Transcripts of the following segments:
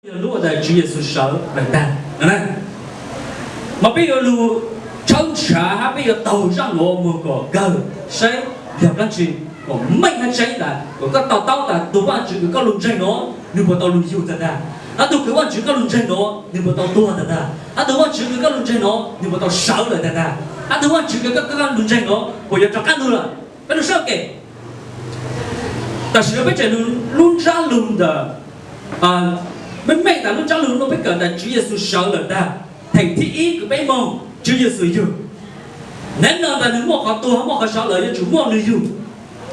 Yog lub uas tas Tswv Yexus sawv lawm tag no na, mas peb yuav lug tshawb ntshav hab peb yuav taug zaj nuav moog kom kawg saib yog dlaab tsi kom meej hab tseeb tas kom koj to taub tas tug Vaajtswv kws koj lug ntseeg nuav nwg puas tau lug yug tag tag, hab tug kws Vaajtswv koj lug ntseeg nuav nwg puas tau tuag tag tag, hab tug Vaajtswv kws koj lug ntseeg nuav nwg puas tau sawv lawm tag tag, hab tug Vaajtswv kws koj lug ntseeg nuav puas yuav rov qaab lug lawm. Peb lug saib ua ke. Tam sim no peb tseem lug lub ntsab lug ntawm, meej meej tas lub ntsab lug nuav peb kawm tas Tswv Yexus sawv lawm tag. Theem thib ib kws peb moog Tswv Yexus yug. Nev no tas nwg muaj qhov tuag muaj qhov sawv lawm, yuav tsum muaj nwg yug.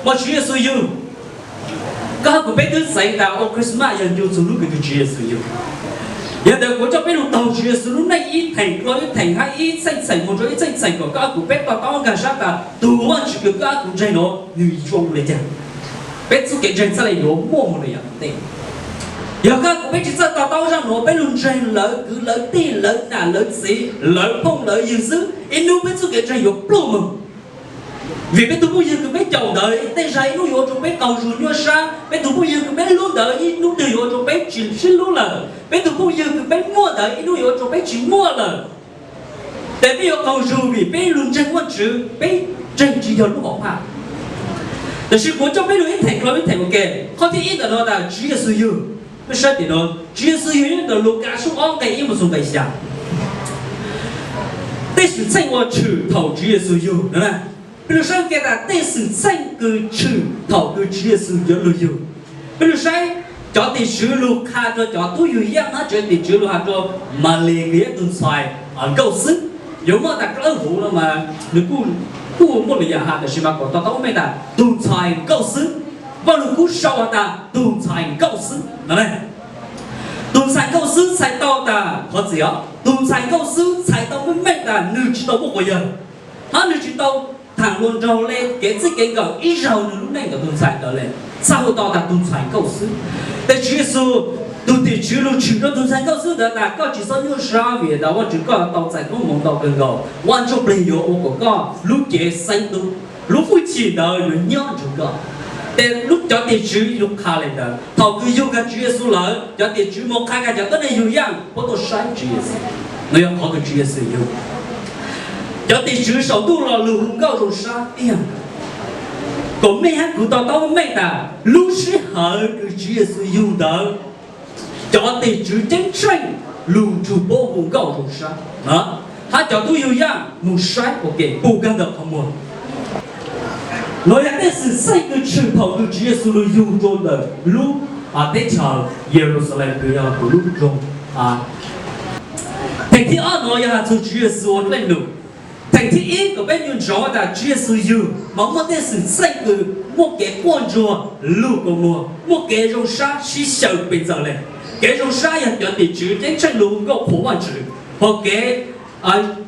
Mas Tswv Yexus yug, koj hab kuv peb twb xaiv tas ua Christmas yog ncu txug lub kws Tswv Yexus yug. Yog ntawd kuv coj peb lug taug Tswv Yexus lub neej ib theem dlua ib theem hab ib txheej txheem moog rua ib txheej txheem kom koj hab kuv peb to taub nkag sab tas tug Vaajtswv kws koj hab kuv ntseeg nuav nwg zoo le caag. Peb txuj kev ntseeg txhaj le yuav muaj moog le yaam ntej. Yog koj hab kuv peb tsi txawj to taub zaj nuav, peb lug ntseeg lawv kwv lawv tij lawv nam lawv txiv lawv phooj lawv ywg xwb, ib nub peb txuj kev ntseeg yuav pluj moog. Vim peb tug phooj ywg kws peb caum ntawd tej zag ib nub yuav ua rua peb qaug zug nyuaj sab, peb tug phooj ywg kws peb hlub ntawd ib nub twg yuav ua rua peb tsi sib hlub lawm, peb tug phooj ywg kws peb muaj ntawd ib nub yuav ua rua peb tsi muaj lawm. Tes peb yuav qaug zug vim peb lug ntseeg Vaajtswv, peb ntseeg tsi yog lub hom phaj. Tab sis kuv coj peb lug ib theem dlua ib theem ua ke. Qhov thib ib ntawm no tas Tswv Yexus yug. Peb saib tim no, Tswv Yexus yug nyob ntawm Lukas tshooj ob nqe ib moog txug nqe xya. Tej xwm txheej uas tshwm thaum Tswv Yexus yug no na, peb lug saib ua ke tas tej xwm txheej kws tshwm thaum kws Tswv Yexus yuav lug yug. Peb lug saib, cov tim tswv lug qha rua cov tub yug yaaj hab cov tim tswv lug has rua Malis kws yog tug ntxhais nkauj xwb. Yuav muaj tas dlawb huv no mas nwg kuj muaj lwm yaam has, tab sis mas kom to taub meej tas tug ntxhais nkauj xwb. Vaaj lug kub sau has tas tug ntxhais nkauj xwb no. Tug ntxhais nkauj xwb txhais tau tas qhov txim os, tug ntxhais nkauj xwb txhais tau meej meej tas nwg tsi tau muaj quas yawg, hab nwg tsi tau thaam luas nraug le kev txij kev nkawm ib zaug nwg lub neej ntawm tug ntxhais ntawd le, txhaj hu tau tas tug ntxhais nkauj xwb. Tes Tswv Yexus, tug tim tswv lug tshwm rua tug ntxhais nkauj xwb ntawd tas koj tsi xob nyuaj sab vim tas Vaajtswv koj tau txais koob moov ntau kawg nkaus, Vaaj Ntsuj Plig yuav ua kom koj lub cev xeeb tub, lub hwj chim ntawd yuav nyob nrug koj. Tes lub cov tim tswv lug qha le ntawd, thaum kws yug kag Tswv Yexus lawm cov tim tswv moog qha kag cov tuab neeg yug yaaj puab tuaj saib Tswv Yexus. No yog qhov kws Tswv Yexus yug. Cov tim tswv saum ntuj los lug hu nkauj zoo sab tiag. Kom mej hab kuv to taub meej tas lub sij hawm kws Tswv Yexus yug ntawd, cov tim tswv ceeb tsheej lug nrug puab hu nkauj zoo sab, hab cov tub yug yaaj moog saib ua ke puj kag ntawm qhov muag. Nuav yog tej xwm txheej kws tshwm thaum kws Tswv Yexus lug yug rua ntawm lub teb chaws Yeluxalees kws yog kuv lub nroog. Theem thib ob nuav yog has txug Tswv Yexus ua dlej num. Theem thib ib kom peb ncu ntsoov tas Tswv Yexus yug mas muaj tej xwm txheej kws muaj kev quaj ntsuag lug kua muag, muaj kev zoo sab sib xyaw pes ntxaws le. Kev zoo sab yog cov tim tswv ceeb tsheej lug hu nkauj qhuas Vaajtswv, hos kev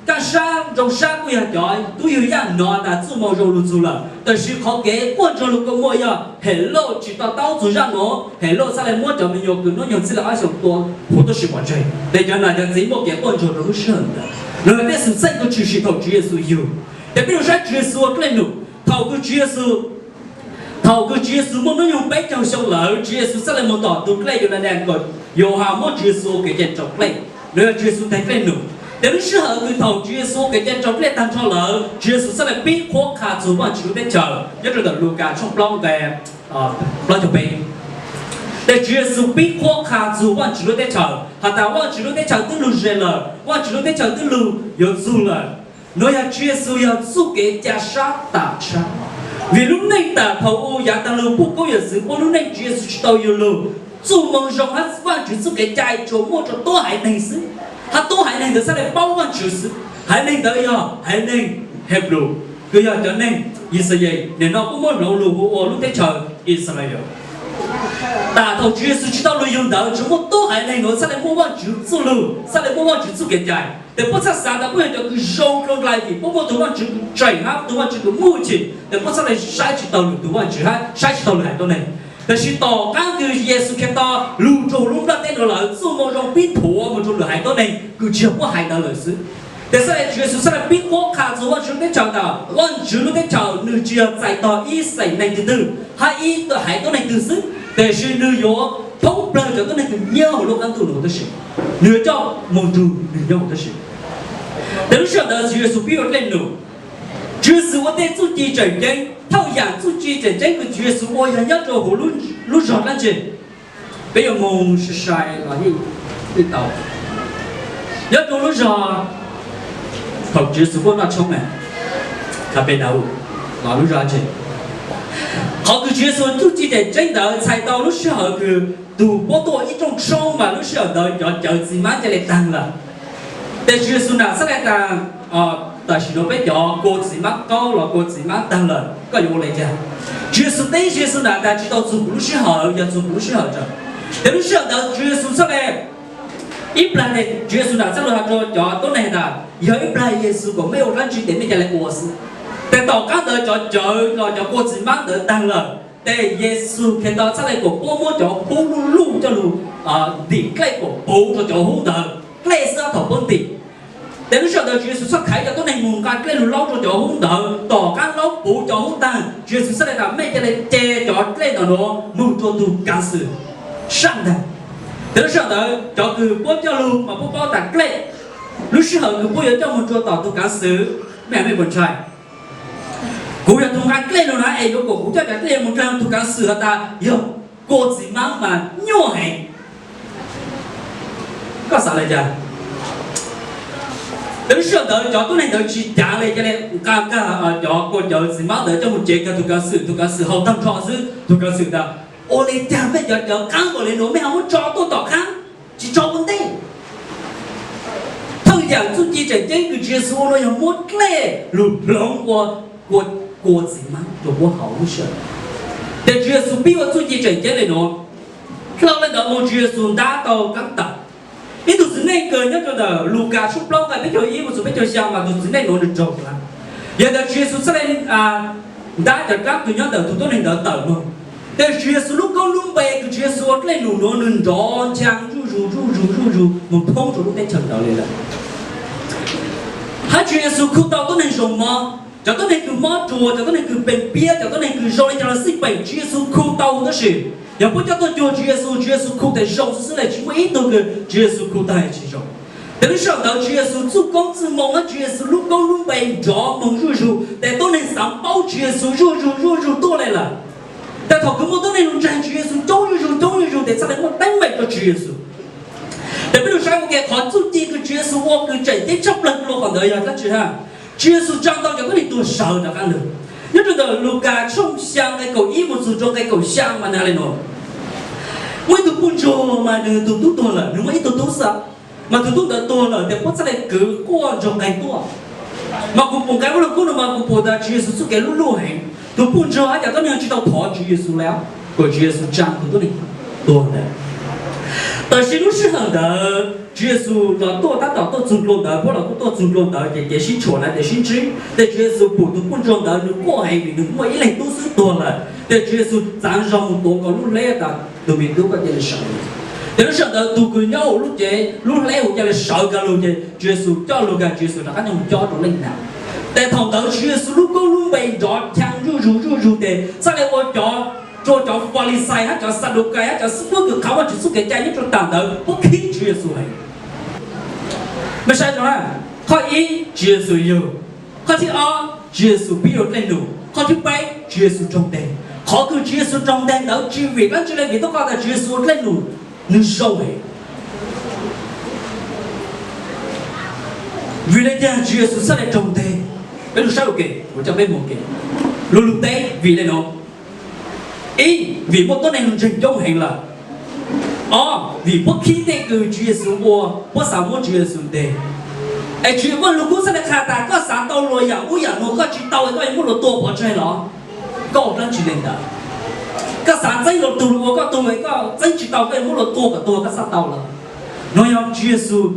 kaj sab zoo sab kuj yog cov tub yug yaaj nov tas txuj moo zoo lug txug lawm. Tab sis qhov kev quaj ntsuag lug kua muag yog Helauj tsi to taub txug zaj nuav, Helauj txhaj le muab cov me nyuam kws nub nyoog txij le ob xyoos tua huv tuab si pov tseg. Tes cov nam cov txiv muaj kev quaj ntsuag rua lub sij hawm ntawd. Nuav yog tej xwm txheej kws tshwm sim thaum Tswv Yexus yug. Tes peb lug saib Tswv Yexus ua dlej num. Thaum kws Tswv Yexus, thaum kws Tswv Yexus muaj nub nyoog peb caug xyoo lawm, Tswv Yexus txhaj le moog tom tug dlej Yudales kom Yauhas muab Tswv Yexus ua kev cai rau dlej. Nuav yog Tswv Yexus teg dlej num. Tes lub sij hawm kws thaum Tswv Yexus ua kev cai rau dlej taag nrho lawm, Tswv Yexus txhaj le pib qhuab qha txug Vaajtswv lub teb chaws nyob rua ntawm Lukas tshooj plaub nqe plaub caug peb. Tes Tswv Yexus pib qhuab qha txug Vaajtswv lub teb chaws has tas Vaajtswv lub teb chaws twb lug ze lawm, Vaajtswv lub teb chaws twb lug yuav txug lawm. Nuav yog Tswv Yexus yog txuj kev ca sab tam tshab. Vim lub neej tam thaum u yav taag lug puj koob yawm txwv puab lub neej Tswv Yexus tsi tau yug lug. Txuj moo zoo hab Vaajtswv txuj kev cai tsuas muaj rua tub haiv neeg xwb, hab tub haiv neeg ntawd txhaj le paub Vaajtswv xwb. Haiv neeg ntawd yog haiv neeg Hebrew, kws yog cov neeg Yixalayees, nim no puab muab hloov lug hu ua lub teb chaws Israel. Tas thaum Tswv Yexus tsi tau lug yug ntawd tsuas muaj tub haiv neeg nuav txhaj le muaj Vaajtswv txuj lug, txhaj le muaj Vaajtswv txuj kev cai. Tes puab txhaj xaav tas puab yog cov kws zoo dlua dlai vim puab muaj tug Vaajtswv tseem hab tug Vaajtswv kws muaj hwj chim, tes puab txhaj le saib tsi tau lug tug Vaajtswv hab saib tsi tau lug haiv tuab neeg. Tab sis tom qaab kws Yexus Khetos lug rua huv lub nplaj teb nuav lawm, txuj moo zoo pib thuav moog rua lwm haiv tuab neeg kws tsi yog puab haiv ntawd lawm xwb. Tes txhaj le Tswv Yexus txhaj le pib qhuab qha txug Vaajtswv lub teb chaws tas Vaajtswv lub teb chaws nwg tsi yog txais tog ib xeem neeg twg twg hab ib haiv tuab neeg twg xwb, tab sis nwg yuav thoob plawg cov tuab neeg kws nyob hauv lub qab ntuj nuav tab sis, nws yuav coj moog nrug nws nyob huv tab sis. Tes lub sij hawm ntawd Tswv Yexus pib ua dlej num. Tswv Yexus ua tej txuj ci tseem ceeb, thaum yaam txuj ci tseem ceeb kws Tswv Yexus ua yog nyob rua huv lub zog dlaab tsi? Peb yuav moog sai sai los yeej tau. Nyob rua lub zog thaum Tswv Yexus puab noj tshoob na, Kapernau, los lub zog tsi? Qhov kws Tswv Yexus txuj ci tseem ceeb ntawd txhais tau lub sij hawm kws tug puab tuaj ib rooj tshoob mas lub sij hawm ntawd cov cawv txiv maab ca le taag lawm. Tes Tswv Yexus nam xab le tas, tam sim nuav peb cov kua txiv maab qaub los kua txiv maab taag lawm, koj yuav ua le caag? Tswv Yexus teb Tswv Yexus nam tas tsi tau txug kuv lub sij hawm, yog txug kuv lub sij hawm tso. Tes lub sij hawm ntawd Tswv Yexus xab le ib plag tes Tswv Yexus nam xab le has rua cov tuab neeg tas yog ib plag Yexus kuas mej ua dlaab tsi tes mej ca le ua xwb. Tes tom qaab ntawd cov cawv los cov kua txiv maab ntawd taag lawm, tes Yexus Khetos xab le kuas puab muab cov hub luj luj coj lug ntim dlej kuas puv rua cov hub ntawd, dlej xwb thaum puab ntim. Tes lub sij hawm ntawd Tswv Yexus txhaj khaiv cov tuab neeg moog nqa dlej lug laub rua cov hub ntawd, tom qaab laub puv cov hub taag, Tswv Yexus xab le tas mej ca le ce cov dlej ntawm nuav moog rua tug kaav xwm saaj taag. Tes lub sij hawm ntawd cov kws puab coj lug mas puab paub tas dlej, lub sij hawm kws puab yuav coj moog rua tom tug kaav xwm, mej puas ntshai? Kuv yog tug nqa dlej lug na es yuav kom kuv coj cov dlej moog rua tug kaav xwm has tas yog kua txiv maab mas nyuaj heev. Koj xaav le caag? Tes lub sij hawm ntawd cov tuab neeg ntawd tsi cav le, ca le nqa kag cov kua cawv txiv maab ntawd coj moog cev kag tug kaav xwm, tug kaav xwm haus taag nrho xwb, tug kaav xwm tas, ua le caag mej cov cawv qaab npaum le nuav mej ho muab tso tuaj tom qaab, tsi tso ua ntej? Thaum yaam txuj ci tseem ceeb kws Tswv Yexus ua nuav yog muab dlej lug hloov ua kua txiv maab rua puab haus lub sij hawm. Tes Tswv Yexus pib ua txuj ci tseem ceeb le nuav. Dlhau le ntawd moog Tswv Yexus ntab tau kaab tawm. Ib tug txiv neej kws nyob rua ntawm Lukas tshooj plaub nqai peb caug ib mus txug peb caug xyaa mas tug txiv neej nuav nws raug dlaab. Yog ntawd Tswv Yexus txhaj le ntab cov dlaab kws nyob ntawm tug tuab neeg ntawd tawm moog. Tes Tswv Yexus lub koob lub npe kws Tswv Yexus ua dlej num nuav nws nrov nrha zuj zus zuj zus zuj zus moog thoob rua lub teb chaws ntawd le lawm. Hab Tswv Yexus khu tau tuab neeg zoo mob, cov tuab neeg kws mob ruas, cov tuab neeg kws pes piab, cov tuab neeg kws zoo le caag los xij peem Tswv Yexus khu tau tab sis yog puab coj tuaj cuag Tswv Yexus, Tswv Yexus khu tes zoo xwb xwb le, tsi muaj ib tug kws Tswv Yexus khu tag tsi zoo. Tes lub sij hawm ntawd Tswv Yexus txuj koob txuj moo hab Tswv Yexus lub koob lub npe nrov moog zuj zus tes tuab neeg xaav paub Tswv Yexus zuj zus zuj zus tuaj le lawm. Tes thaum kws muaj tuab neeg lug ntseeg Tswv Yexus coob zuj zus coob zuj zus tes txhaj le muaj teeb meem rua Tswv Yexus. Tes peb lug saib ua ke qhov txuj ci kws Tswv Yexus ua kws tseem ceeb tshaj plawg lug qhov ntawd yog dlaab tsi hab? Tswv Yexus tsaa tau cov tuab neeg tuag sawv rov qaab lug. Nyob rua ntawm Lukas tshooj xyaa nqai kaum ib mus txug rua nqai kaum xyaa mas nag le nuav. Muaj ib tug puj ntsuag mas nws tug tub tuag lawm, nws muaj ib tug tub xwb, mas tug tub ntawd tuag lawm tes puab txhaj le kwv quaj nrug nqeeg tuaj. Mas kuv pum nqe Vaaj Lug Kub nuav mas kuv pum tas Tswv Yexus txuj kev lub luj heev, tug puj ntsuag hab cov tuab neeg tsi tau thov Tswv Yexus le, kuas Tswv Yexus tsaa tug tuab neeg tuag ntawd. Tab sis lub sij hawm ntawd Tswv Yexus los tuaj tab tom tuaj txug dlua ntawd, puab los kuj tuaj txug dlua ntawd ces kev sib tshuam na ces sib ntsib tes Tswv Yexus pum tug puj ntsuag ntawd nws quaj heev vim nws muaj ib leeg tub xwb tuag lawm tes Tswv Yexus txaav zog mus tuav nkaus lub hleb tas, tug me tub, koj ca le sawv. Ces lub sij hawm ntawd tug kws nyob huv lub cev lub hleb huv ca le sawv kag lug ces Tswv Yexus coj lug kag Tswv Yexus rov qab nyob mus cob rua leej nam. Tes thaum ntawd Tswv Yexus lub koob lub npe nrov nrha zuj zus zuj zus tes txhaj le ua cov, rua cov Falixais hab cov Xadukais hab cov xib fwb kws qha Vaajtswv txuj kev cai nyob rua taam ntawd puab khib Tswv Yexus heev. Mej saib, qhov ib Tswv Yexus yug, qhov thib ob Tswv Yexus pib ua dlej num, qhov thib peb Tswv Yexus raug teg. Qhov kws Tswv Yexus raug teg ntawd tsi vim dlaab tsi le, vim tub qhov tas Tswv Yexus ua dlej num nws zoo heev. Vim le caag Tswv Yexus txhaj le raug teg? Peb lug saib ua ke, kuv coj peb mus ua ke. Lug lug teb vim le nuav. Ib, vim muaj tuab neeg lug ntseeg coob heev lawm. Ob, vim puab khib tej kws Tswv Yexus ua, puab xav muab Tswv Yexus teg. Es Tswv Vaaj Lug Kub txhaj le qha tas koj xav tau luas yaam ub yaam nuav koj tsi tau es koj yuav muab luas tua pov tseg los? Koj ua dlaab tsi le ntawd? Koj xav txeeb luas tug lug ua koj tug es koj txeeb tsi tau koj yuav muab luas tua kom tuag koj xav tau los? Nuav yog Tswv Yexus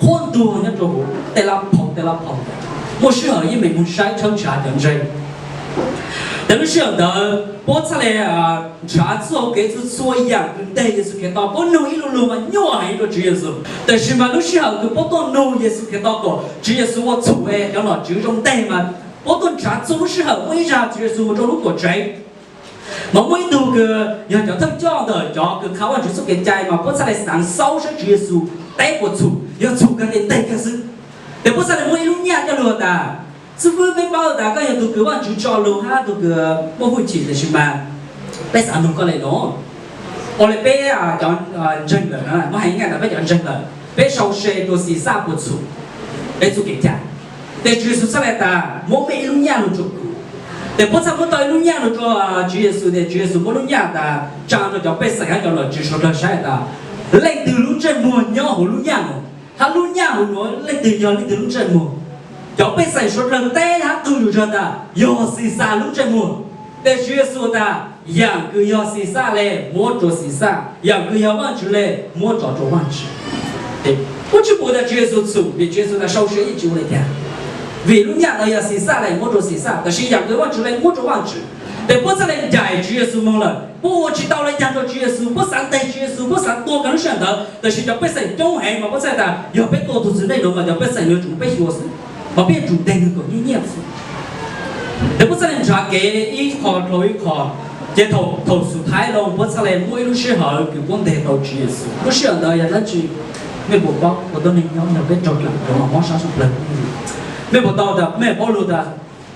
qhuab ntuas nyob rua huv tej lab phau tej lab phau ntawd. Muaj sij hawm yeej meem moog saib tshawb ntshav cov ntseeg. Tes lub sij hawm ntawd puab txhaj le nrhav txuj kev txhua txhua yaam kws nteg Yexus Khetos, puab nug ib lu lug mas nyuaj heev rua Tswv Yexus. Tab sis mas lub sij hawm kws puab tuaj nug Yexus Khetos kom Tswv Yexus ua txhum es cov nom tswv zoo nteg mas puab tuaj nrhav txhua lub sij hawm muaj ib zag Tswv Yexus mus rua lub tuam tsev. Mas muaj ib tug kws yog cov thawj coj ntawm cov kws qha Vajtswv txuj kev cai mas puab txhaj le xaav xaub saib Tswv Yexus teb puas txhum, yog txhum kag tes nteg kag xwb. Tes puab txhaj le muab ib lub nyaj coj lug tas, xib fwb, peb paub tas koj yog tug kws Vajtswv tso lug hab tug kws muaj hwj chim, tab sis mas peb xaav noog koj le nuav. Ua le peb cov ntseeg lawm, muab hais nyaj tas peb cov ntseeg lawm, peb sau se rua Xixaj puas txhum peb txuj kev cai? Tes Tswv Yexus txhaj le tas, muab mej ib lub nyaj lug rua kuv. Tes puab txhaj muab tau ib lub nyaj lug rua Tswv Yexus, tes Tswv Yexus muab lub nyaj tas tsaa rua cov pej xeem hab cov nom tswv suav dlawg saib tas, leej twg lub ntsej muag nyob huv lub nyaj nuav, hab lub nyaj huv nuav leej twg yog leej twg lub ntsej muag. Cov pej xeem suav dlawg teb hab qw zug zog tas yog Xixaj lub ntsej muag. Tes Tswv Yexus tas, yaam kws yog Xixaj le muab rua Xixaj, yaam kws yog Vajtswv le muab tso rua Vajtswv. Puab tsi pum tas Tswv Yexus txhum, vim Tswv Yexus tas sau se yeej tsi ua le caag, vim lub nyaj nuav yog Xixaj le muab rua Xixaj, tab sis yaam kws Vajtswv le muab rua Vajtswv. Tes puab txhaj le ncaim Tswv Yexus moog lawm, puab ua tsi tau le caag rua Tswv Yexus, puab xaav nteg Tswv Yexus, puab xaav tua kag lub sij hawm ntawd, tab sis cov pej xeem coob heev mas puab txhaj tas yog peb tua tug txiv neej nuav mas cov pej xeem yuav tsum peb xyuas xwb, mas peb yuav tsum nteg nwg kom nyiaj nyiaj xwb. Tes puab txhaj le nrhav kev ib qho dlhau ib qho, ces thaum xub thawj lug puab txhaj le muaj ib lub sij hawm kws puab nteg tau Tswv Yexus. Lub sij hawm ntawd yog dlaab tsi? Mej puas paub ua tuab neeg nyob yog peb raug dlaam dluav mob sab sab plawg? Mej puas tau tas, mej paub lug tas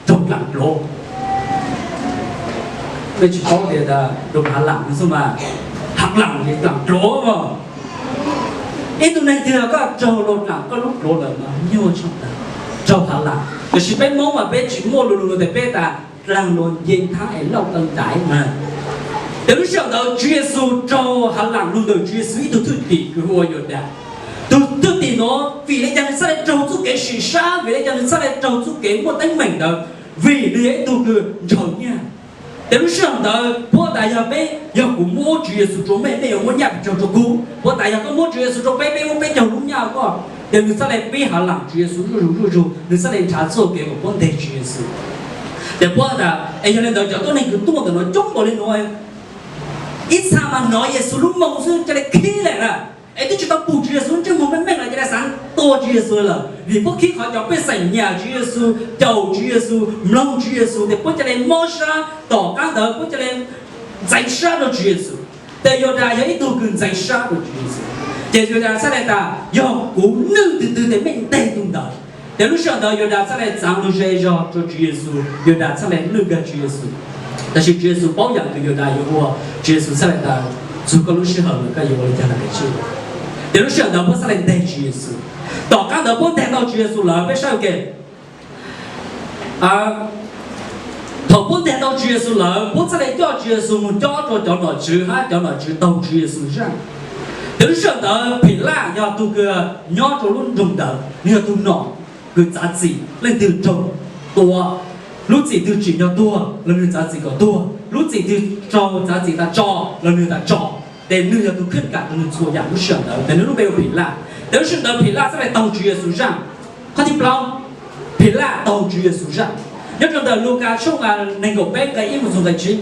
raug dlaam dluav? Mej tsi paub tias raug hav laam xwb mas, hav laam ces dlaam dluav mas. Ib tug neeg twg koj raug lug dlaam koj lub dluav lawm mas nyuaj tshaj tas raug hav laam. Tab sis peb Moob mas peb tsi muaj lug lug tas peb tas dlaag luas nce thaab es lauj taw daiv mas. Tes lub sij hawm ntawd Tswv Yexus raug hav laam lug ntawm Tswv Yexus ib tug thwj tim kws hu ua Yudas. Tug thwj tim nuav vim le caag nwg txhaj le raug txuj kev sim sab, vim le caag nwg txhaj le raug txuj kev muaj teeb meem ntawd? Vim nwg yog ib tug kws ntshaw nyaj. Tes lub sij hawm ntawd puab tas yog peb, yog kuv muab Tswv Yexus rua mej, mej yuav muab nyaj pes tsawg rua kuv? Puab tas yog koj muab Tswv Yexus rua peb, peb muab peb caug lub nyaj koj. Tes nwg txhaj le pib hav laam Tswv Yexus zuj zus zuj zus, nwg txhaj le nrhav txuj kev kom puab nteg Tswv Yexus. Tes puab tas, es yog le ntawd cov tuab neeg kws tuaj ntawm nuav coob npaum le nuav, ib txha mas nov Yexus lub moo xwb ca le khib lawm na, es twb tsi tau pum Tswv Yexus ntsej muag meej meej los ca le xaav tua Tswv Yexus lawm, vim puab khib qhov cov pej xeem nyam Tswv Yexus, caum Tswv Yexus, mloog Tswv Yexus, tes puab ca le mob sab, tom qab ntawd puab ca le ntxeev sab rua Tswv Yexus. Tes Yudas yog ib tug kws ntxeev sab rua Tswv Yexus, ces Yudas txhaj le tas yog kuv nwj twg twg tes mej nteg tug ntawd. Tes lub sij hawm ntawd Yudas txhaj le txaav lug ze zog rua Tswv Yexus, Yudas txhaj le nwj kag Tswv Yexus. Tab sis Tswv Yexus paub yaam kws Yudas yuav ua, Tswv Yexus txhaj le tas, txug koj lub sij hawm lawm koj yuav ua le caag los kag tsij. Tes lub sij hawm ntawd puab txhaj le nteg Tswv Yexus. Tom qab ntawd puab nteg tau Tswv Yexus lawm, peb saib ua ke. Thaum puab nteg tau Tswv Yexus lawm, puab txhaj le coj Tswv Yexus moog cob rua cov nom tswv hab cov nom tswv taug Tswv Yexus zaaj. Tes lub sij hawm ntawd Philaj yog tug kws nyob rua lub nroog ntawd, nwg yog tug nom kws txav txim, leej twg raug tua, lub txim twg tsim nyog tuag los nwg txav txim kom tuag, lub txim twg raug txav txim tas tso los nwg tas tso. Tes nwg yog tug khwj kam rua nwg txhua yaam lub sij hawm ntawd, tes nwg lub npe hu Philaj. Tes lub sij hawm ntawd Philaj txhaj le taug Tswv Yexus zaaj. Qhov thib plaub, Philaj taug Tswv Yexus zaaj. Nyob rua ntawm Lukas tshooj neeg nkaum peb nqe ib mus txug nqe tsib,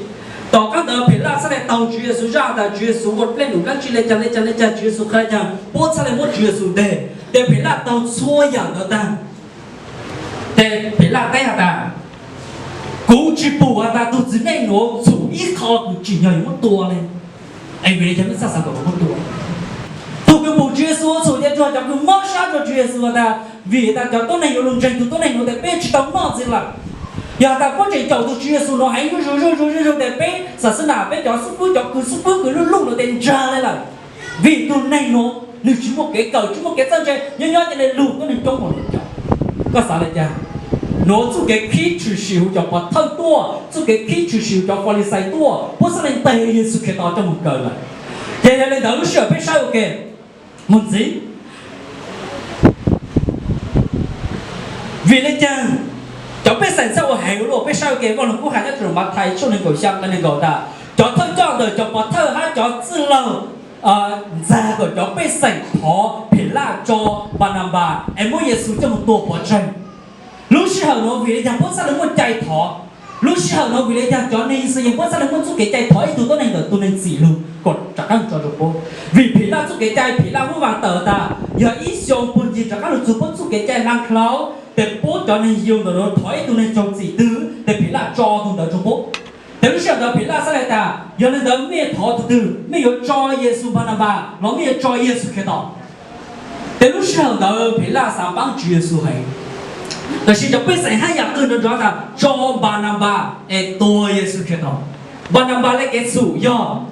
tom qab ntawd Philaj txhaj le taug Tswv Yexus zaaj tas Tswv Yexus ua dlej num dlaab tsi le caag le caag le caag, Tswv Yexus qha le caag, puab txhaj le muab Tswv Yexus nteg. Tes Philaj taug txhua yaam ntawd taag, tes Philaj teb has tas, kuv tsi pum has tas tug txiv neej nuav txhum ib qho kws tsim nyog yuav muab tua le. Es vim le caag mej txhaj xav kom muab tua? Tug kws pum Tswv Yexus ua txhum ca le raug cov kws mob sab rua Tswv Yexus has tas, vim tas cov tuab neeg yuav lug ntseeg tug tuab neeg nuav tes peb tsi tau noj ntxiv lawm. Yog has tas puab tseem caum tug Tswv Yexus nuav heev zuj zus zuj zus zuj zus tes peb xav xwb na, peb cov xib fwb, cov kws xib fwb kws luj luj nuav tes ntsag le lawm. Vim tug neeg nuav nwg tsi muaj kev kawm, tsi muaj kev txawj ntse, nyob nyob ca le lug tuab neeg coob npaum le caag. Koj xav le caag? Nuav txuj kev khib tshwm sim huv cov pov thawj tuaj, txuj kev khib tshwm sim huv cov Falixais tuaj, puab txhaj le nteg Yexus Khetos coj moog kaw lawm. Ces yog le ntawd lub sij hawm peb saib ua ke, moog ntxiv. Vim le caag cov pej xeem txhaj ua heev ua luaj? Peb saib ua ke, Vaj Lug Kub has nyob rua Mathais tshooj neeg nkaum xyaa nqe neeg nkaum tas, cov thawj coj ntawm cov pov thawj hab cov txwj laug ntxag kom cov pej xeem thov Philaj tso Npanapas es muab Yexus coj moog tua pov tseg. Lub sij hawm nuav vim le caag puab txhaj le muaj cai thov? Lub sij hawm nuav vim le caag cov neeg Yixalayees puab txhaj le muaj txuj kev cai thov ib tug tuab neeg ntawm tug neeg txim lug kom rov qaab tso rua puab? Vim Philaj txuj kev cai, Philaj muab vaam tawm tas yog ib xyoo puag ncig rov qaab lug txug puab txuj kev cai laa dlhau, tes puab cov neeg Yudais ntawm nuav thov ib tug neeg raug txim twg tes Philaj tso tug ntawd rua puab. Ces lub sij hawm ntawd Philaj txhaj le tas, yog li ntawd mej thov tus twg, mej yuav tso Yexus Npananpas los mej yuav tso Yexus Khetos? Ces lub sij hawm ntawd Philaj xav paab Tswv Yexus heev, tab sis cov pej xeem haj yam qw nrov nrov tas tso Npananpas es tua Yexus Khetos. Npananpas le kev txhum yog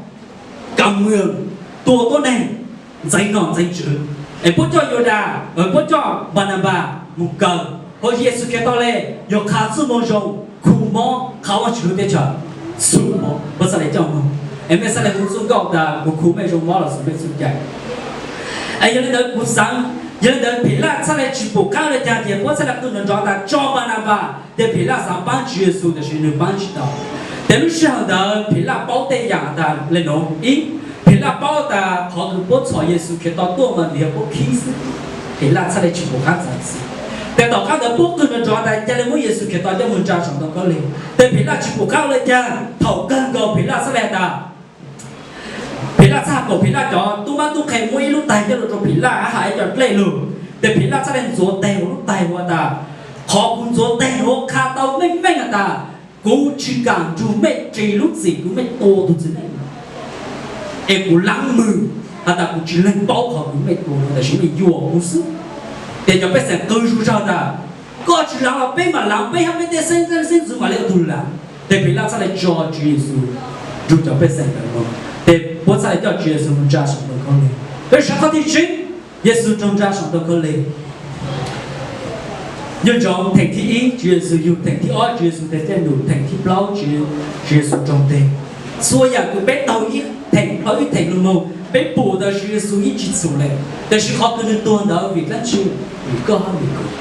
kam mwm, tua tuab neeg, ntxeev nom ntxeev tswv, es puab coj Yudas, puab coj Npananpas mus kaw, hos Yexus Khetos le yog qha txuj moo zoo, khu mob, qha Vaajtswv lub teb chaws, txhum mob, puab txhaj le coj moog. Es mej txhaj le hu txuj nkauj tas kuv khu mej zoo mob los xwb mej txuj cai. Es yog li ntawd kuv xaav, yog li ntawd Philaj txhaj le tsi pum qab le caag ces puab txhaj le qw nrov nrov tas tso Npananpas, ces Philaj xav paab Tswv Yexus tab sis nwg paab tsi tau. Ces lub sij hawm ntawd Philaj paub tej yaam tas le nuav, ib, Philaj paub tas qhov kws puab txhom Yexus Khetos tuaj mas nwg yog puab khib xwb. Philaj txhaj le tsi pum qab txav txim. Ces tom qab ntawd puab qw nrov nrov tas ca le muab Yexus Khetos coj moog ntsa saum ntoo khaub lig, ces Philaj tsi pum qab ua le caag. Thaum kawg nkaus Philaj txhaj le tas, Philaj txhaj kom Philaj cov tub mab tub qhe muab ib lub taig coj lug rua Philaj hab has ib co dlej lug. Ces Philaj txhaj le ntxuav taig ua lub taig ua tas, qhov kuv ntxuav taig nuav qha tau meej meej has tas kuv tsi kam nrug mej ris lub txim kws mej tua tug txiv neej, es kuv laab mws has tas kuv tsi leeg paub qhov kws mej tua nuav tab sis mej yuam kuv xwb. Ces cov pej xeem qw zug zag tas, koj tsi laab los peb mam laab, peb hab peb tej xeeb leej xeeb ntxwv mam le ua tug laab. Ces Philaj txhaj le tso Tswv Yexus nrug cov pej xeem ntawd moog, ces puab txhaj le coj Tswv Yexus moog ntsa saum ntoo khaub lig. Peb saib qhov thib tsib, Yexus raug ntsa saum ntoo khaub lig. Nco ntsoov theem thib ib Tswv Yexus yug, theem thib ob Tswv Yexus teg dlej lug, theem thib plaub Tswv Yexus raug teg. Txhua yaam kws peb taug ib theem dhau ib theem lug moog, peb pum tas Tswv Yexus yeej tsi txhum le, tab sis qhov kws nwg tuag ntawd vim dlaab tsi? Vim koj hab vim kuv.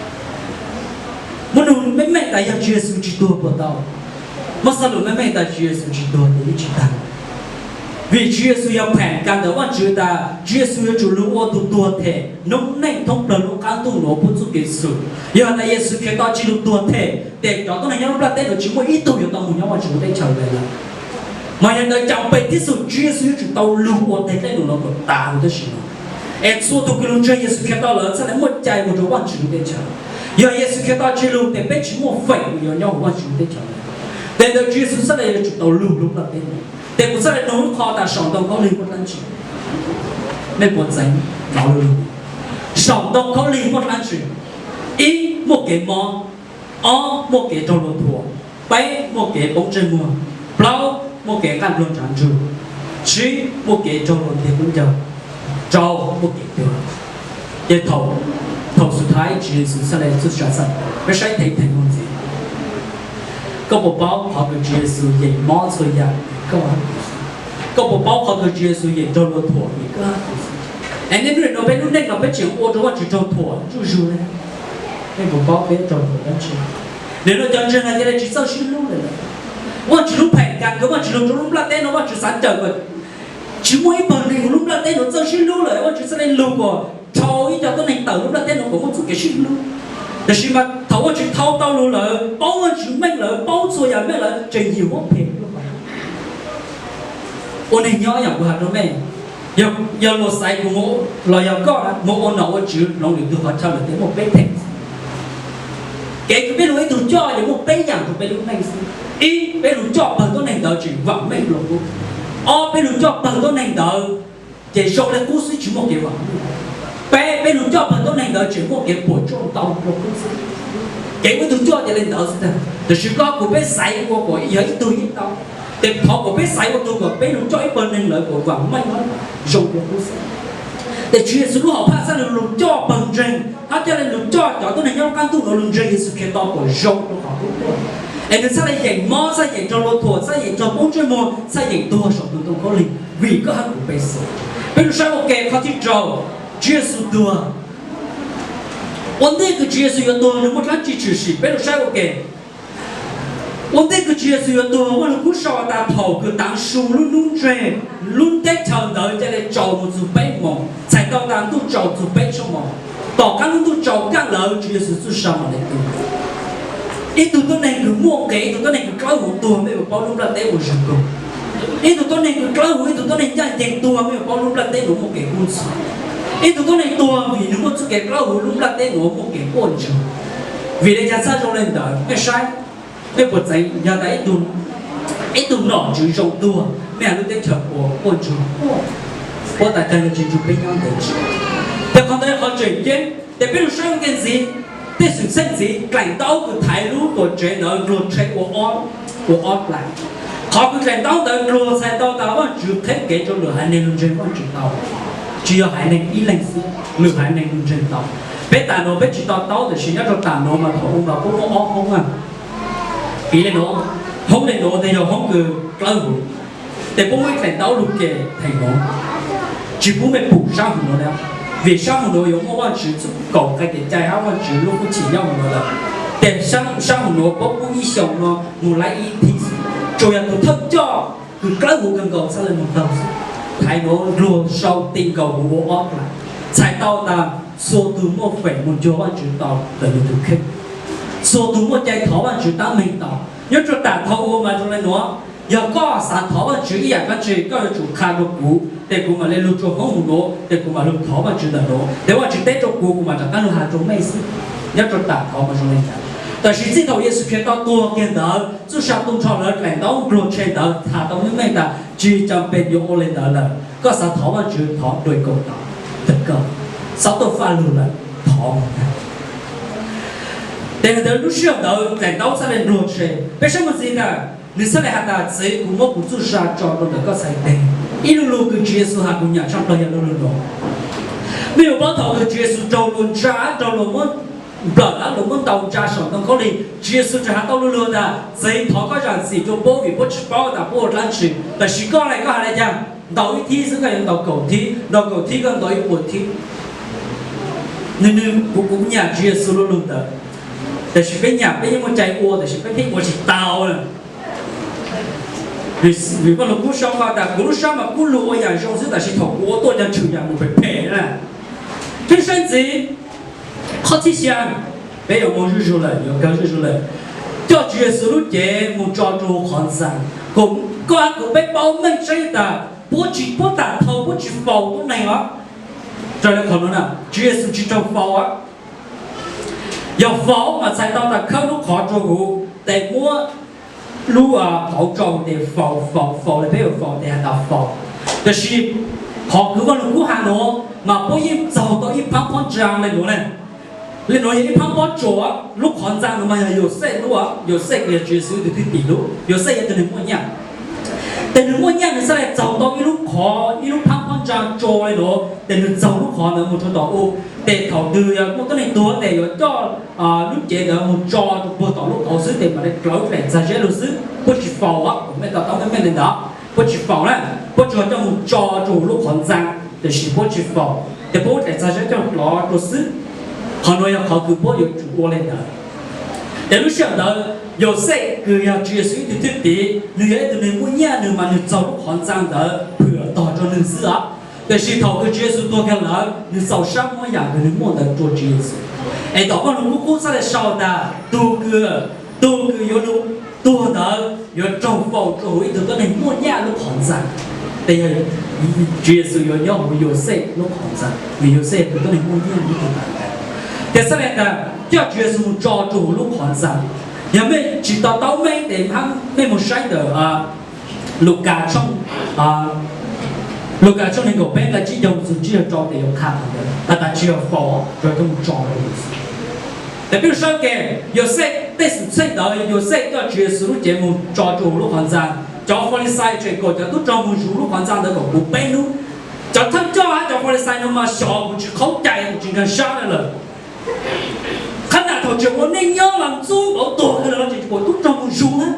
Muab nug meej meej tas yog Tswv Yexus tsi tuag puas tau? Muab xaav lug meej meej tas Tswv Yexus tsi tuag ces yeej tsi taag. Vim Tswv Yexus yog pheem kag ntawm Vaajtswv tas Tswv Yexus yuav tsum lug ua tug tuag them noob neej thoob plawg lub qaab ntuj nuav puab txuj kev txhum. Yog tas Yexus Khetos tsi lug tuag them, ces cov tuab neeg nyob lub nplaj teb nuav tsi muaj ib tug yuav tau moog nyob Vaajtswv lub teb chaws le lawm. Mas yog ntawd caam pem tib xwm Tswv Yexus yuav tsum tau lug ua teg dlej lug nuav kom tas huv tab sis nuav, es txhua tug kws lug ntseeg Yexus Khetos lawm txhaj le muaj cai moog rua Vaajtswv lub teb chaws. Yog Yexus Khetos tsi lug ces peb tsi muaj feem kws yuav nyob huv Vaajtswv lub teb chaws le. Ces ntawd Tswv Yexus txhaj le yuav tsum tau lug lub nplaj teb nuav. Ces kuv txhaj le nug lub qhov tas saum ntoo khaub lig muaj dlaab tsi? Mej puas ntxeev nov lug? Saum ntoo khaub lig muaj dlaab tsi? Ib, muaj kev mob. Ob, muaj kev raug luag thuam. Peb, muaj kev poob ntsej muag. Plaub, muaj kev nqaj nplua ntshav ntsug. Tsib, muaj kev raug luag ntiag kub ncaug. Rau, muaj kev tuag. Ces thaum, thaum xub thaiv Tswv Yexus txhaj le txuj sa txhaj, peb saib theem theem moog ntxiv. Koj puas paub qhov kws Tswv Yexus yeem mob txhua yaam vim koj hab kuv xwb? Koj puas paub qhov kws Tswv Yexus yeem raug luag thuam vim koj hab kuv xwb? Es niaj hnub nuav peb lub neej nuav peb tseem ua rua Vaajtswv raug thuam zuj zug le. Mej puas paub peb raug thuam dlaab tsi? Nim no cov ntseeg no ca le tsi txawj sib hlub le lawm. Vaajtswv lub pheem kag kws Vaajtswv lug rua lub nplaj teb nuav Vaajtswv xav cawm kom tsi muaj ib pawg neeg huv lub nplaj teb nuav txawj sib hlub lawm, Vaajtswv txhaj le lug kom dhau ib co tuab neeg tawm lub nplaj teb nuav kom muaj txuj kev sib hlub. Tab sis mas thaum Vaajtswv thau tau lug lawm, paub Vaajtswv meej lawm, paub txhua yaam meej lawm, tseem yim huab phem. Ua neeg nyob yaam kuv has rua mej, yog luag xaiv kuv los yog koj moog ua nom ua tswv hloov lwm tug qhov chaw lawm tes muaj peb theem. Kev kws peb lug ib tug coj yuav muaj peb yaam rua peb lub neej xwb. Ib, peb lug coj pawg tuab neeg ntawd tseem vaam meej dlua qub. Ob, peb lug coj pawg tuab neeg ntawd ces zoo le qub xwb tsi muaj kev vaam meej. Peb, peb lug coj pawg tuab neeg ntawd tseem muaj kev puam tsuaj ntau dlua qub xwb. Kev ua ib tug coj ca le ntawd xwb tag, tab sis koj kuv peb xaiv ua kom yog ib tug yeej tau. Ces thov kom peb xaiv ua tug kom peb lug coj ib pawg neeg lawm kom vaam meej zoo dlua qub xwb. Ces Tswv Yexus lub hom phaj txhaj le lug coj pawg ntseeg hab coj le lug coj cov tuab neeg nyob qab ntuj nuav lug ntseeg Yexus Khetos kom zoo dlua qub tuaj. Es nwg txhaj le yeem mob, txhaj yeem raug luag thuam, txhaj yeem raug poob ntsej muag, txhaj yeem tuag saum tus ntoo khaub lig vim koj hab kuv peb xwb. Peb lug saib ua ke qhov thib rau, Tswv Yexus tuag. Ua ntej kws Tswv Yexus yuav tuag nwg muaj dlaab tsi tshwm sim? Peb lug saib ua ke. Ua ntej kws Tswv Yexus yuav tuag, Vajtswv lug kub sau tas thaum kws taav su lub nub ntseg, lub teb chaws ntawd ca le tsaus moog txug peb moos, txhais tau tas ntuj tsaus txug peb tshuab moos. Tom qaab lub ntuj tsaus kaaj lawm Tswv Yexus txuj sa mam le tuag. Ib tug tuab neeg kws muaj nqe, ib tug tuab neeg kws dlawb huv tuag, mej yuav paub lub nplaj teb ua zog tuag. Ib tug tuab neeg kws dlawb huv, ib tug tuab neeg ncaaj nceeg tuag, mej yuav paub lub nplaj teb nuav muaj kev kub ntxhov. Ib tug tuab neeg tuag vim nwg muaj txuj kev dlawb huv, lub nplaj teb nuav muaj kev quaj ntsoog. Vim le caag txhaj zoo le ntawd? Mej saib, mej puas txeev yog tas ib tug, ib tug nom tswv zoo tuag, mej has lub teb chaws puas quaj ntsuag? Quaj tas cag yog tsis ntsuag peb nyob ntev tsis. Ces qhov ntawd yog qhov tseem ceeb, ces peb lug saib ua ke ntxiv, tej xwm txheej ntxiv dlaim ntaub kws thaiv lub tuam tsev ntawd ndluag tshe ua ob, ua ob dlaim. Qhov kws dlaim ntaub ntawd ndluag txhais tau tas Vajtswv qheb kev rua lwm haiv neeg lug ntseeg Vajtswv tau, tsis yog haiv neeg ib leeg xwb, lwm haiv neeg lug ntseeg tau. Peb tam nuav peb tsis to taub, tab sis nyob rua tam nuav mas thaum ub mas puab muaj ob hoob na. Piv le nuav, hoob le nuav tes yog hoob kws dlawb huv, tes puab muaj ib dlaim ntaub lug ke theem nuav, tsis pub mej pum sab hauv nuav le, vim sab hauv nuav yuav muaj Vajtswv txuj kaum qe kev cai hab Vajtswv lub hwj chim nyob hauv nuav lawm. Tes sab hauv nuav puab pub ib xyoos nuav mus lawm ib thib, tsuas yog tus thawj coj kws dlawb huv kawg nkaus txhaj le moog taug xwb. Thaiv nuav ndluag sau ti nkaus huv ua ob dlaim, txhais tau tas txhua tug muaj feem moog cuag Vajtswv tau ntawm nws tus kheej, txhua tug muaj cai thov Vajtswv tab meeg tau. Nyob rua tam thaum ub mas zoo le nuav, yog koj xav thov Vajtswv ib yaam dlaab tsi koj yuav tsum qha rua kuv, tes kuv mam le lug rua hoob hauv nuav, tes kuv mam lug thov Vajtswv ntawm nuav, tes Vajtswv teb rua kuv, kuv mam rov qaab lug has rua mej xwb. Nyob rua tam thov mas zoo le ntawd. Tab sis txij thaum Yexus Khetos tuag kiag ntawd, txuj sa tu nrho lawv dlaim ntaub ndluag tshe ntawd has tau meej meej tas tsis cam pes yuav ua le ntawd lawm. Koj xav thov Vajtswv thov dua ib kaum tau, tawm koj, xav tuaj faj lug lawm, thov. Tes ntawd lub sij hawm ntawd dlaim ntaub txhaj le ndluag tshe. Peb saib mus ntxiv tas nws txhaj le has tas txiv, kuv muab kuv txuj sa tso rua ntawm koj txhais tes. Ib lu lug kws Tswv Yexus has kuv nyam tshaj plawg yog lu lug nuav. Mej yuav paub thaum kws Tswv Yexus raug luag ntsaj, raug luag muab nplawm, luag muab ntaus ntsa saum ntoo khaub lig, Tswv Yexus tseem has tau lu lug tas txiv, thov koj zam txim rua puab vim puab tsis paub tas puab ua dlaab tsi. Tab sis koj le, koj has le caag? Ntaus ib thib xwb koj yuav ntaus kaum thib, ntaus kaum thib koj ntaus ib puas thib. Nwg, nwg, kuv, kuv nyam Tswv Yexus lu lug ntawd. Tab sis peb nyam peb yeej muaj cai ua, tab sis peb pheej ua tsis tau. Vim, vim Vaj Lug Kub sau tas kuv lub sab mas kub lug ua yaam zoo xwb, tab sis thaum kuv ua tuaj cov tshwm yaam mus phem phem na. Peb saib ntxiv, qhov thib xya, peb yuav mus zuj zus lawm, yuav kawg zuj zus lawm. Coj Tswv Yexus lub cev mus tso rua huv qhov ntxaa. Kuv, koj, kuv, peb paub meej tseeb tas puab tsis, puab tam thau puab tsis faus tuab neeg os. Raws le qhov nuav na, Tswv Yexus tsis raug faus. Yog faus mas txhais tau tas khawb lub qhov rua huv, tes muab lub qhov tso huv tes faus, faus, faus le peb yuav faus tes has tas faus. Tab sis qhov kws Vaj Lug Kub has nuav mas puab yeej txaug tau ib phaab pob ntsaa le nuav na. Le nuav yog ib phaab pob tsuas, lub qhov ntxaa nuav mas yog Yauxej lub, Yauxej kws yog Tswv Yexus ib tug thwj tim lub, Yauxej yog tug neeg muaj nyaj. Tes nwg muaj nyaj nwg txhaj le txaug tau ib lub qhov, ib lub phaab pob ntsaa tso le nuav, tes nwg txaug lub qhov ntawd mus rua tom u, tes thaum twg yog muaj tuab neeg tuag tes yuav coj lub cev ntawd mus tso rua puag tom lub qhov xwb tes mam le dlawv dlaim txag zeb lug xwb, puab tsis faus, kuv mej to taub meej meej le ntawd, puab tsis faus na, puab tsuas coj mus tso rua huv lub qhov ntxaa, tab sis puab tsis faus, tes puab dlaim txag zeb coj dlov rua xwb. Qhov nuav yog qhov kws puab yuav tsum ua le ntawd. Tes lub sij hawm ntawd Yauxej kws yog Tswv Yexus ib tug thwj tim, nwg yog ib tug neeg muaj nyaj, nwg mas nwg txaug lub qhov ntxaa ntawd phwm tog rua nwg xwb os. Tab sis thaum kws Tswv Yexus tuag kiag lawm, nwg txaus sab muab yaam kws nwg muaj ntawd rua Tswv Yexus. Es tom Vaj Lug Kub Kub txhaj le sau tas tug kws, tug kws yuav lug tuag ntawd yuav raug faus rua huv ib tug tuab neeg muaj nyaj lub qhov ntxaa. Tes yog Tswv Yexus yuav nyob huv Yauxej lub qhov ntxaa, vim Yauxej yog tus tuab neeg muaj nyaj ib tug tas. Tes txhaj le tas coj Tswv Yexus mus tso rua huv lub qhov ntxaa. Yog mej tsis to taub meej tes mej mus saib ntawm Lukas tshooj, Lukas tshooj neeg nkaum peb nqe tsib caug txug tsib caug rau tes yuav qha qhov ntawd has tas tsis yog faus, tsuas coj mus tso rua huv. Tes peb saib ke, Yauxej tej xwm txheej ntawd, Yauxej coj Tswv Yexus lub cev mus tso rua huv lub qhov ntxaa. Cov Falixais tseem kom cov tub rog mus zuv lub qhov ntxaa ntawd kom puv peb hnub. Cov thawj coj hab cov Falixais no mas xyov kuv tsis qhaub cai, kuv tsis nkag sab le lawm. Qhab nam thaum tseem ua neej nyob mas ntxub npaum tuag kawg lawm los tseem kom tub rog mus zuv na.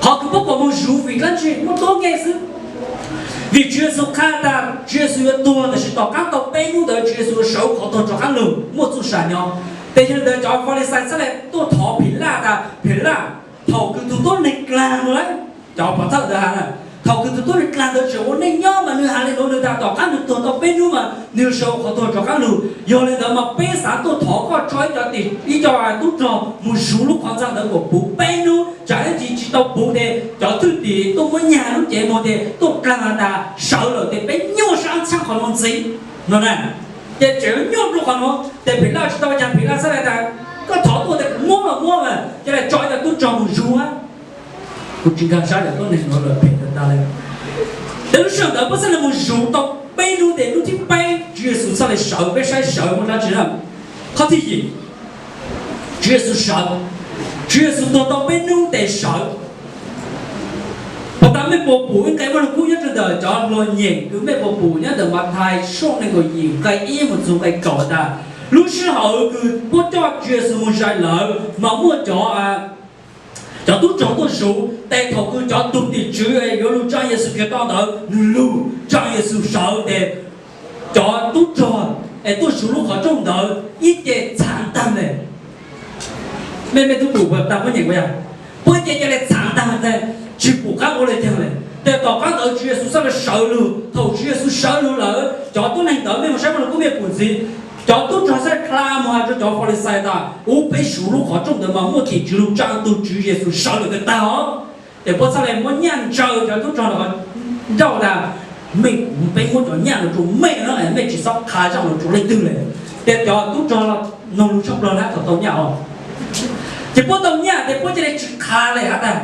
Qhov kws puab kom mus zuv vim dlaab tsi? Muaj tuab nkeeg xwb. Vim Tswv Yexus qha tas Tswv Yexus yuav tuag, tab sis tom qaab tau peb hnub ntawd Tswv Yexus yuav sawv qhov tuag rov qaab lug, muaj txuj sa nyob. Tes yog li ntawd cov Falixais txhaj le tuaj thov Philaj tas, Philaj, thaum kws tug tuab neeg dlaag lawm, cov pov thawj ntawd has, thaum kws tug tuab neeg dlaag ntawd tseem ua neej nyob mas nwg has le nuav, nwg tas tom qaab nwg tuag tau peb hnub mas nwg yuav sawv qhov tuag rov qaab lug. Yog li ntawd mas peb xav tuaj thov koj tso ib co, ib co tub rog mus zuv lub qhov ntxaa ntawd kom puv peb hnub, tsam ib ntsis tsis tau puv tes cov thwj tim tuaj muab nyag lub cev moog tes tuaj dlaag has tas sawv lawm tes peb nyuaj sab tshaj qhov nuav ntxiv no na. Ces tseem nyuaj rua qhov nuav tes Philaj tsis tau caag, Philaj txhaj le tas, koj thov tuaj tes kuv muab los muab mas, cia le tso ib co tub rog mus zuv hab. Kuv tsis nkag sab cov tuab neeg no lawm, phem tag tag li. Tes lub sij hawm ntawd puab txhaj le moog zuv tau peb nub, tes nub thib peb Tswv Yexus txhaj le sawv, peb saib sawv muaj dlaab tsi na. Qhov thib yim, Tswv Yexus sawv, Tswv Yexus tuag tau peb nub tes sawv. Puag ta mej puas pum ib nqe Vaaj Lug Kub nyob rua ntawm cov hluas nyeem kws mej puas pum nyob ntawm Mathais tshooj neeg nkaum yim nqe ib moog txug nqe kaum tas, lub sij hawm kws puab coj Tswv Yexus moog zais lawm mas muaj cov, cov tub rog tuaj zuv, tes thaum kws cov tug tim tswv yuav lug tsaa Yexus Khetos ntawd nwg lug tsaa Yexus sawv tes cov tub rog es tuaj zuv lub qhov rooj ntawd ib ce txhaav taag le. Mej, mej tub pum puag ta muab nyeem ua yog, puab ib ce ca le txhaav taag le, tsis pum qaab ua le caag le. Tes tom qaab ntawd Tswv Yexus txhaj le sawv lug. Thaum Tswv Yexus sawv lug lawm, cov tuab neeg ntawd mej moog saib Vaaj Lug Kub mej pum ntxiv, cov tub rog txhaj le hla moog has rua cov Falixais tas, ub, peb zuv lub qhov rooj ntawd mas muaj tim tswv lug tsaa tug Tswv Yexus sawv lawm kawg taag os. Tes puab txhaj le muab nyaj ntsaws cov tub rog ntawd ncauj tas, mej, peb muab cov nyaj no rua mej na, mej tsis xob qha zaaj no rua leej twg le. Tes cov tub rog noog lug tshaj plawg hab thaum tau nyaj os. Ces puab tau nyaj tes puab ca le tsis qha le hab tas,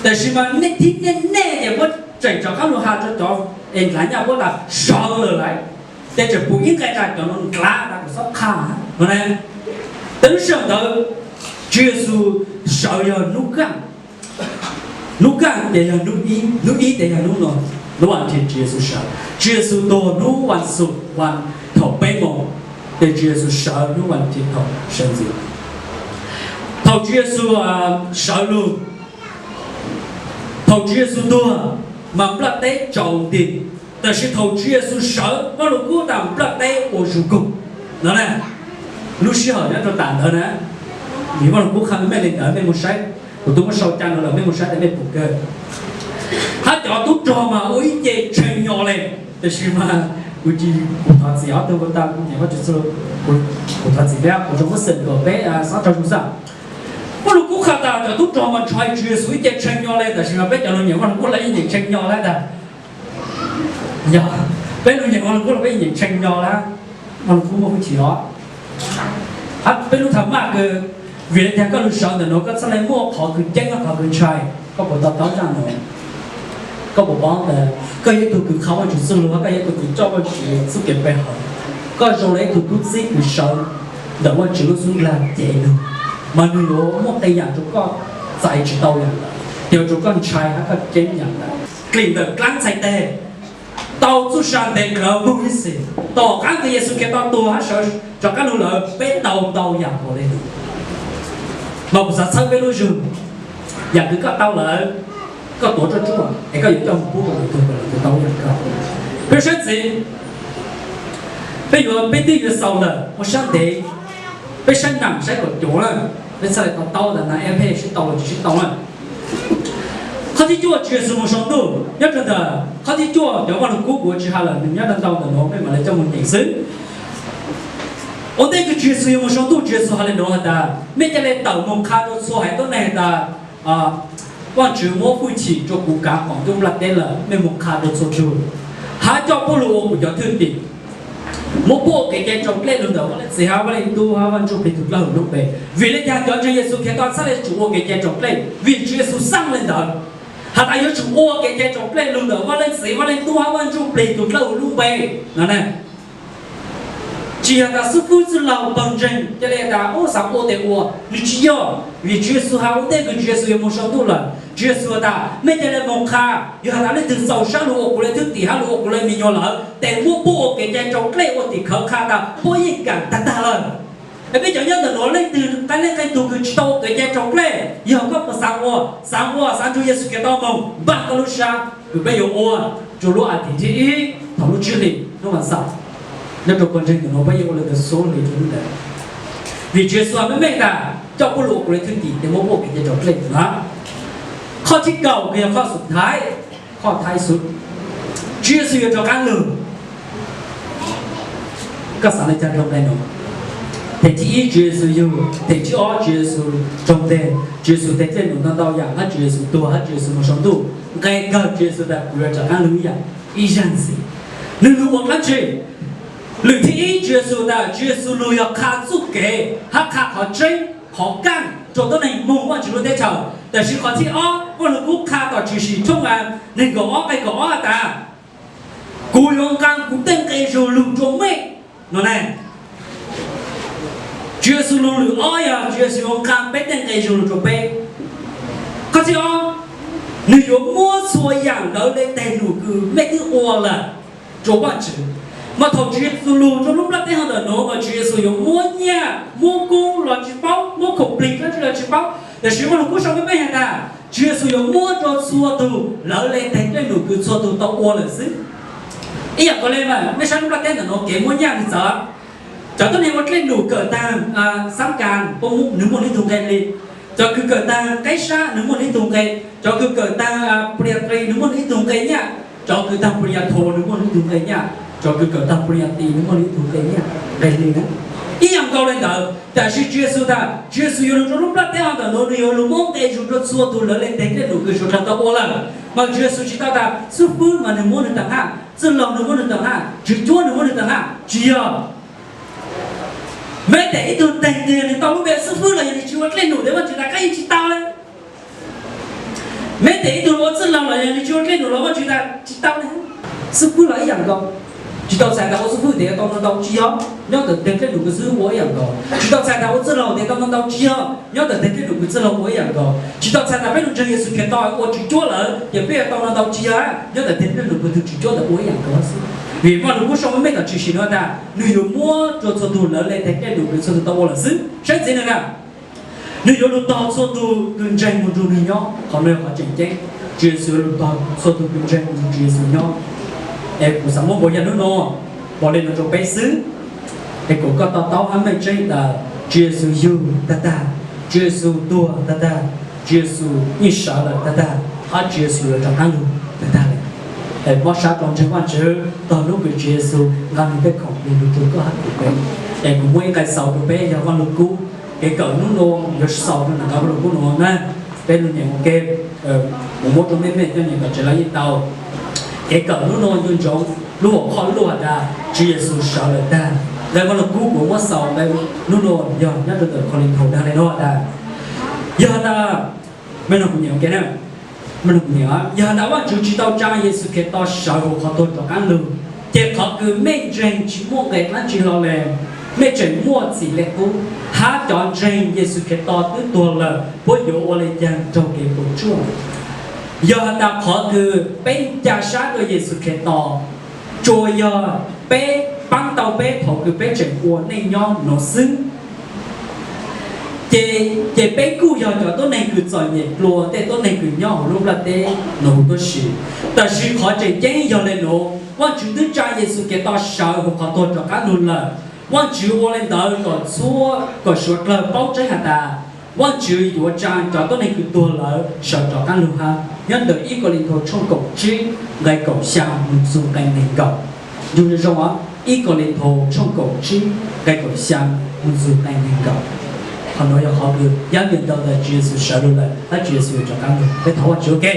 tab sis mas nej thib nej nej ces puab tseem rov qaab lug has rua cov es ndlav nyaj puab tas sawv lawm lawm. Tes tseem pum ib nqe tas cov no ndlav tas kuv xob qha no ne. Tes lub sij hawm ntawd Tswv Yexus sawv yog nub kaaj, nub kaaj tes yog nub ib, nub ib tes yog nub no, nub vas thiv Tswv Yexus sawv. Tswv Yexus tuag nub vas xuv, vas thaum peb moos, tes Tswv Yexus sawv nub vas thiv thaum sawv ntxwv. Thaum Tswv Yexus sawv lug, thaum Tswv Yexus tuag mas nplaj teb tsaus nti, tab sis thaum Tswv Yexus sawv Vaaj Lug Kub tas nplaj teb ua zuj zus no na. Lub sij hawm nyob rua tam ntawd na, vim Vaaj Lug Kub qha mej le ntawd mej moog saib, kuv tub muab sau ca no lawm mej moog saib tes mej pum kawg. Hab cov tub rog mas ua ib ce tshee nyo le, tab sis mas kuv tsis, kuv thov txim ob tug puag ta, kuv, kuv thov txim peb, kuv tsuas muab xeem kom peb xob raug zug xwb. Vaaj Lug Kub qha tas cov tub rog mas ntshai Tswv Yexus ib ce tshee nyo le, tab sis mas peb cov lug nyeem Vaaj Lug Kub lawv yeej nyeem tshee nyo le tas, yog peb lug nyeem Vaaj Lug Kub los peb yeej nyeem tshee nyo le. Vaaj Lug Kub muaj hwj chim os. Hab peb lub tham maj kws, vim le caag koj lug sawv ntawm nuav koj txhaj le muaj qhov kws ceeb hab qhov kws ntshai, koj puas to taub zaaj nuav? Koj puas paub tas koj yog ib tug kws qha Vaajtswv txuj lug hab koj yog ib tug kws coj Vaajtswv txuj kev pe hawm, koj zoo le ib tug tub txib kws sawv ntawm Vaajtswv lub xub ntiag cev lug, mas nwg yuav muaj qee yaam rua koj txais tsis tau yaam ntawd, yuav rua koj ntshai hab koj ceeb yaam ntawd. Klim ntawm dlaab txhais teg tau txuj sa ntev kawg moog ib xwm, tom qaab kws Yexus Khetos tuag hab sawv rov qaab lug lawm peb tau ntau yaam npaum le nuav. Mas kuv xav txhawb peb lub zug, yaam kws koj tau lawm, koj tuav ruaj ruaj es koj yuav coj moog pub rua lwm tug, lwm tug tau yaam kawg. Peb saib ntxiv, peb yuav, peb twb yuav xaus lawm ua sab ntev, peb saib nam saib kaum cuav lawm, peb txhaj le to taub tas nam eb peb sib tau los tsis sib tau lawm. Qhov thib cuaj Tswv Yexus moog sau ntuj, nyob rua ntawm qhov thib cuaj cov Vaaj Lug Kub kuv tsis has lawm, nws nyob ntau ntau ntawm nuav, mej mam le coj moog nyeem xwb. Ua ntej kws Tswv Yexus yuav moog sau ntuj, Tswv Yexus has le nuav has tas, mej ca le tawm moog qha rua txhua haiv tuab neeg tas, Vaajtswv muab hwj chim rua kuv kaav qoom ntuj nplaj teb lawm, mej moog qha rua txhua tug, hab coj puab lug ua kuv cov thwj tim, muab puab ua kev cai raus dlej lug ntawm Vaaj Leej Txiv hab Vaaj Leej Tub hab Vaaj Ntsuj Plig tug dlawb huv lub npe. Vim le caag cov ntseeg Yexus Khetos txhaj le tsum ua kev cai raus dlej? Vim Tswv Yexus xaaj le ntawd, has tas yuav tsum ua kev cai raus dlej lug ntawm Vaaj Leej Txiv, Vaaj Leej Tub hab Vaaj Ntsuj Plig tug dlawb huv lub npe no ne. Tsis yog tas xib fwb txwj laug pawg ntseeg ca le tas ub xaav ua tes ua, nws tsis yog. Vim Tswv Yexus has ua ntej kws Tswv Yexus yuav moog sau ntuj lawm, Tswv Yexus has tas mej ca le moog qha, yog has tas leej twg txaus sab lug ua kuv le thwj tim hab lug ua kuv le me nyuam lawm, tes muab puab ua kev cai raus dlej ua tim khawv qha tas puab yeej kaam tag tag lawm. Es peb cov nyob ntawm nuav leej twg, qee leej qee tug kws tsis tau ua kev cai raus dlej, yog koj puas xaav ua? Xaav ua, xaav nrug Yexus Khetos moog npaaj koj lub sab kws peb yuav ua rua lub a thiv thib ib thaum lub tsib hlis hnub vas xaum. Nyob rua pawg ntseeg ntawm nuav peb yuav ua le ntawd xub hli rua lub ntawd. Vim Tswv Yexus meej meej tas coj puab lug ua kuv le thwj tim tes muab puab ua kev cai raus dlej lawm. Qhoj thib kaum kws yog qhoj xub thaiv, qhoj thaiv xub, Tswv Yexus yuav rov qaab lug. Koj xaav le caag rua nqe nuav? Tes thib ib Tswv Yexus yug, tes thib ob Tswv Yexus raug nteg, Tswv Yexus tes dlej lug ntau ntau yaam hab Tswv Yexus tuag hab Tswv Yexus moog sau ntuj. Nqe kawg Tswv Yexus tas kuv yuav rov qaab lug ib yaam, ib zag ntxiv. Nwg lug ua dlaab tsi? Lwm thib ib Tswv Yexus tas Tswv Yexus lug yog qha txuj kev hab qha qhov tseeb qhov kaaj rua tuab neeg moog Vaajtswv lub teb chaws. Tab sis qhov thib ob, Vajluskub qha tom Tshwm Sim tshooj nees nkaum ob nqe kaum ob has tas, kuv yuav nqa kuv tej nqe zug lug rua mej no ne. Tswv Yexus lug lwm ob yog Tswv Yexus yuav nqa peb tej nqe zug lug rua peb. Qhov thib ob, nwg yuav muab txhua yaam lawv le teg num kws mej twb ua lawm rua Vajtswv. Mas thaum Tswv Yexus lug rua lub nplaj teb hov ntawm nuav mas Tswv Yexus yuav muab nyaj, muab kub los tsi paub, muab khoom plig dlaab tsi los tsi paub, tab sis Vajluskub sau peb has tas Tswv Yexus yuav muab rua txhua tug lawv le teg dlej num kws txhua tug tau ua lawm xwb. Ib yaam nkaus le mas mej saib lub nplaj teb ntawm nuav kev muab nyaj nwg txawv. Cov tuab neeg ua dlej num kawm taag xab kas, nwg muaj nwg ib tug nqe le. Cov kws kawm taag qeb sab nwg muaj nwg ib tug nqe. Cov kws kawm taag pli ya qis nwg muaj nwg ib tug nqe nyaj. Cov kws taag pli ya tho nwg muaj nwg ib tug nqe nyaj. Cov kws kawm taag pli ya tis nwg muaj nwg ib tug nqe nyaj, nqe le na. Ib yaam nkaus le ntawd, tab sis Tswv Yexus tas Tswv Yexus yuav lug rua lub nplaj teb hov ntawm nuav, nwg yuav lug muab nqe zug rua txhua tug lawv le teg dlej num kws suav dlawg tau ua lawm. Mas Tswv Yexus tsis tau tas xwb fwb mas nwg muab nwg tawm haj, txwj laug nwg muab nwg tawm haj, tswv cuab nwg muab nwg tawm haj, tsis yog. Meb tes ib tug tes nwg tau lub npe xwb fwb los yog nwg tsis ua dlej num tes Vajtswv tas koj yeej tsis tau le. Meb tes ib tug ua txwj laug los yog nwg tsis ua dlej num los Vajtswv tas tsis tau le. Xwb fwb los ib yaam nkaus. Tsis tau txhais tas ua xwb fwb tes tau ntau ntau, tsis yog, nyob ntawm teg dlej num kws xwb ua ib yaam nkaus. Tsis tau txhais tas ua txwj laug tes tau ntau ntau, tsis yog, nyob ntawm teg dlej num kws txwj laug ua ib yaam nkaus. Tsis tau txhais tas peb lug ntseeg Yexus Khetos ua tswv cuab lawm ces peb yuav tau ntau ntau, tsis yog, nyob ntawm teg dlej num kws tug tswv cuab ntawd ua ib yaam nkaus xwb. Vim Vajluskub sau mej tom Tshwm Sim nuav tas nwg yuav muab rua txhua tug lawv le teg dlej num kws txhua tug tau ua lawm xwb. Saib ntxiv na, nwg yuav lug tog txhua tug kws ntseeg moog nrug nwg nyob. Qhov nuav yog qhov tseem ceeb, Tswv Yexus yuav lug tog txhua tug kws ntseeg moog nrug Tswv Yexus nyob. Es kuv xaav muab npaum yog hnub nuav, npaum le nuav rua peb xwb. Es kuas koj to taub hab meej tseeb tas Tswv Yexus yug tag tag, Tswv Yexus tuag tag tag, Tswv Yexus yeej sawv lawm tag tag, hab Tswv Yexus yuav rov qaab lug tag tag le. Es mob sab rua ntseeg Vajtswv tog hnub kws Tswv Yexus nqa nwg tej khoom plig lug rua koj hab kuv peb. Es kuv muaj ib nqe xaus rua peb yog Vajluskub. Kev kawm hnub nuav yuav xaus rua nram nqe Vajluskub nuav na. Peb lug nyeem ua ke, kuv muab rua mej, mej coj nyeem tom tsev lawm yeej tau. Kev kawm hnub nuav yuav ntsoov lub hom phoj lub has tas Tswv Yexus sawv lawm tag. Nqe Vajluskub kuv muab xaus nqe hnub nuav yog nyob rua ntawm Kauleethaus dag le nuav has tas, yog has tas, mej nug kuv nyeem ua ke na, mej nug kuv nyeem, yog has tas Vajtswv tsis tau tsa Yexus Khetos sawv huv qhov tuag rov qaab lug, ces qhov kws mej ntseeg tsis muaj nqe dlaab tsi hlo le. Mej tseem muaj txim le qub, hab cov ntseeg Yexus Khetos twb tuag lawm puab yuav ua le caag raug kev puam tsuaj? Yog has tas qhov kws peb ca sab rua Yexus Khetos tsuas yog peb, paab tau peb thaum kws peb tseem ua neej nyob nuav xwb, ces, ces peb kuj yog cov tuab neeg kws txom nyem dlua tej tuab neeg kws nyob huv lub nplaj teb nuav huv tuab si. Tab sis qhov tseem ceeb yog le nuav, Vajtswv twb tsa Yexus Khetos sawv huv qhov tuag rov qaab lug lawm. Vajtswv ua le ntawd kom txhua, kom suav dlawg paub tseeb has tas Vajtswv yuav tsa cov tuab neeg kws tuag lawm sawv rov qaab lug hab. Nyob ntawm ib Kauleethaus tshooj kaum tsib nqe kaum xyaa moog txug nqe neeg nkaum. Ncu zoo zoo os, ib Kauleethaus tshooj kaum tsib nqe kaum xyaa moog txug nqe neeg nkaum. Qhov nuav yog qhov kws yog nyiam ntau tas Tswv Yexus sawv lug lawm hab Tswv Yexus yuav rov qaab lug. Peb thov Vajtswv ua ke.